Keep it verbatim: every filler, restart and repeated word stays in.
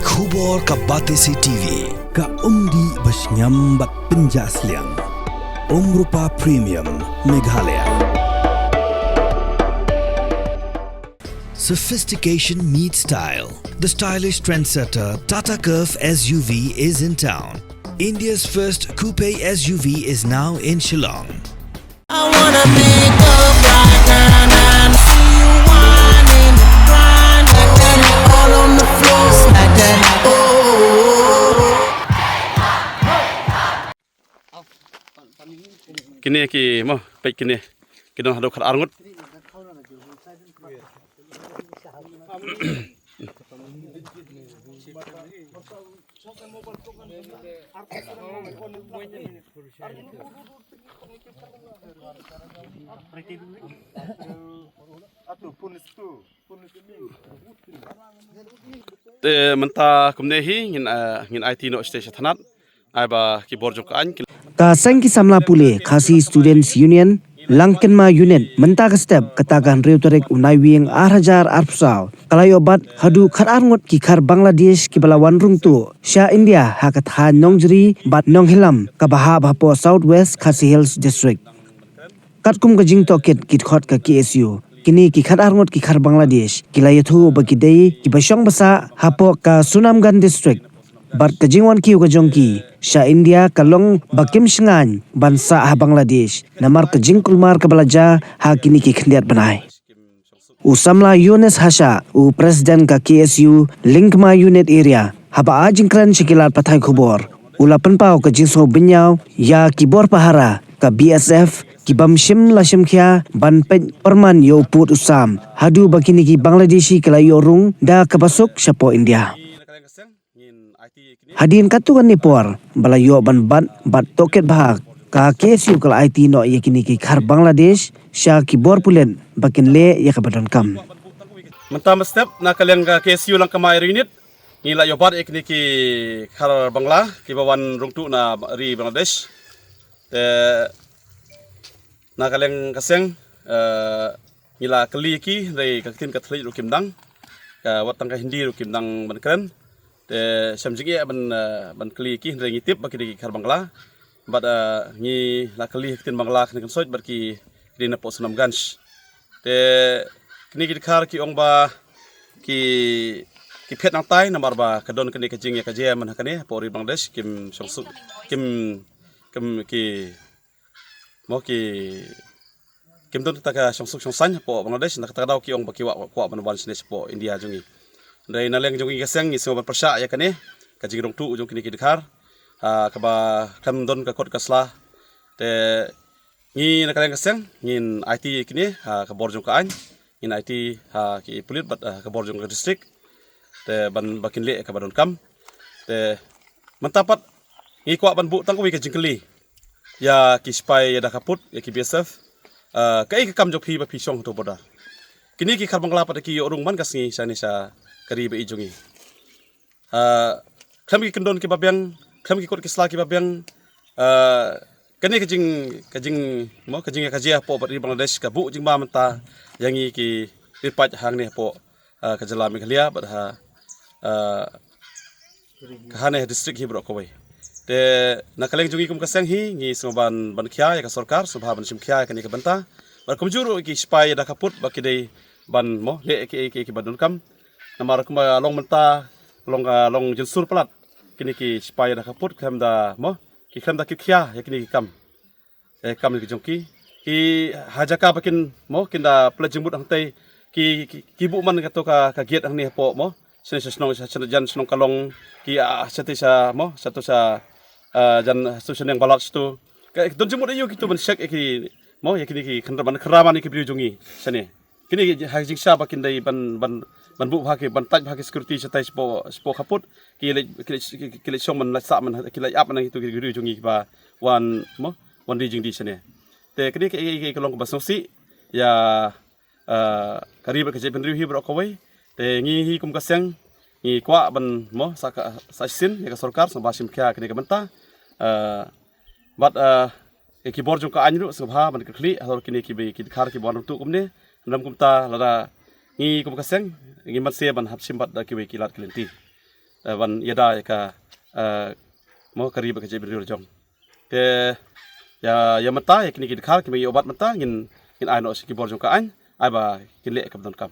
Khubor ka Batesi T V, ka umdih ba shngiam bad pynjah sliang. Umrupa Premium, Meghalaya. Sophistication meets style. The stylish trendsetter Tata Curvv S U V is in town. India's first coupe S U V is now in Shillong. I wanna make up right now, now. See you whining, grinding, all on the floor, like that. Oh. Kine ki mo, peit kine. Ki don haduh khat ar ngut. Te mynta kumne hi ngin, eh, ngin aiti noh sha tnat. Ai ba ki bor jong ka aiñ ki Ka seng ki samla pule Khasi Students Union Langkynma Unit mynta ka step kata ka hynriew tarik u Naiwieng ar hajar arphew saw ka la ïoh bat haduh khat ar ngut ki khar Bangladesh kiba la wan rung tuh sha India ha ka thaiñ Nongjri bad Nonghillam kaba hap hapoh South West Khasi Hills District. Katkum ka jingtohkit ki dkhot ka K S U, kine ki khat ar ngut ki khar Bangladesh ki la ïathuh ba ki dei kiba shong ba sah hapoh ka Sunamganj District. Bad ka jingwan kiew ka jong ki sha India ka long ba kim shngaiñ ban sah ha Bangladesh namar ka jingkulmar kaba la jia ha kine ki khyndiat bnai. U samla Yunus Hasha, u president ka K S U Langkynma Unit Area, haba ai jingkren sha ki lad pathai khubor, u la pynpaw ka jingsngewbynñiaw ïa ki bor pahara ka B S F ki bym shym la shim khia ban peit pyrman ïa u pud u sam haduh ba kine ki Bangladeshi ki la ïoh rung da kaba suk shapoh India. Hadien katto katne por ba la ïoh ban bat bad tohkit bha, ka K S U ka la aiti noh ïa kine ki khar Bangladesh sha ki bor pulit ba kin leh ïa kaba donkam. Mynta mynstep na ka liang ka K S U Langkynma Area Unit ngi la ïoh bat ïa kine ki khar Bangla kiba wan rung tuh na ri Bangladesh. Te na ka liang ka seng, eh, ngi la kylli ïa ki, hynrei ka ktien ka thylliej ruh kim dang, ka wat tang ka Hindi ruh kim dang ban kren. Te shem jingeh ban, eh, ban kylli ïa ki, hynrei ngi tip ba ki dei ki khar Bangla. Bad, eh, ngi la kylli ha ka ktien Bangla kane kan soi bad ki dei napoh Sunamganj. Te kine ki dkhar ki ong ba ki, ki phet nangtai namar ba ka don kane ka jingïakajia man ha kane hapoh ri Bangladesh kim shong suk, kim, kim ki mo ki kim don kata ka shong suk shong saiñ hapoh Bangladesh, na kata ka daw ki ong ba ki kwah, kwah ban wan shane shapoh India jong ngi. Hynrei na liang jong ngi ka seng ngi sngew ban pyrshah ïa kane ka jingrung tuh jong kine ki dkhar, ha kaba khlem don ka kot ka sla. Te ngi na ka liang ka seng ngin aiti ïa kine ha ka bor jong ka aiñ, ngin aiti ha ki pulit bad, eh, ka bor jong ka district. Te ban ba kin leh kaba donkam. Te mynta pat ngi kwah ban buh tang kawei ka jingkylli ïa ki sipai ïada khappud, ïa ki B S F. Eh, kaei ka kam jong phi ba phi shong hato border? Kine ki khar Bangla pat ki ïoh rung man ka sngi shane sha ka ri ba ïeit jong ngi. Ah, khlem ki kyndon kiba biang, khlem ki kot ki sla kiba biang, ah, kane ka jing, ka jing, mo, ka jingïakajia hapoh bad ri Bangladesh ka buh jingma mynta ïa ngi ki riewpaid hangne hapoh, ah, ka jylla Meghalaya bad ha, ah, ka hane ha district hi baroh kawei. Te na ka liang jong ngi kum ka seng hi ngi sngewbha ban, ban khia ïa ka sorkar, sngewbha ban shim khia ïa kane ka bynta. Bad kumjuh ruh ki sipai ïada khappud ba ki dei ban, mo, leh ïa ki, ïa ki, ïa ki ba donkam. Namar kumba long mynta, long, ah, long jynsur palat. Kine ki sipai ïada khappud khlem da, mo, ki khlem da kit khia ïa kine ki kam. Eh, kam ki jong ki. Ki ha jaka ba kin, mo, kin da pynleit jingmut hangtei. Ki, ki, ki buh man kato ka, ka gate hangne hapoh, mo. Shane sha shnong, sha, sha jan shnong Kalong. Ki, ah, shate sha, mo, shato sha, ah, jan, shato sha Neng Balat shato. Ka, don jingmut aïu kito ban check ïa ki, mo, ïa kine ki khynra-, ban khynra man ïa ki briew jong ngi shane. Kine ki ha jingshisha ba kin dei ban, ban, ban buh bha ki, ban tight bha ki security shatai shapoh, shapoh khappud. Ki leit, ki leit, ki, ki leit shong man leit sah man, ki leit ap man kito ki briew jong ngi kiba wan, mo, wan die jingdie shane. Te kine ki, ki, ki, ki long kaba sngewsih ïa, eh, ka ri bad ka jaitbynriew hi baroh kawei. Te ngi hi kum ka seng ngi kwah ban, mo, sa ka, sa shisien ïa ka sorkar sngewbha shim khia kane ka bynta. Eh, bad, eh, ïa ki bor jong ka aiñ ruh sngewbha ban kyrkhu halor kine ki, ki dkhar kiba wan rung tuh kumne. Hynrei kumta lada ngi kum ka seng ngi mynshwa ban hap shim bad da kiwei ki lad ki lynti. eh, ban ïada ïa ka, eh, mo ka ri bad ka jaitbynriew la jong. Te ïa, ïa mynta ïa kine ki dkhar kiba ïoh bat mynta ngin, ngin ai noh sha ki bor jong ka aiñ, ai ba kin leh kaba donkam.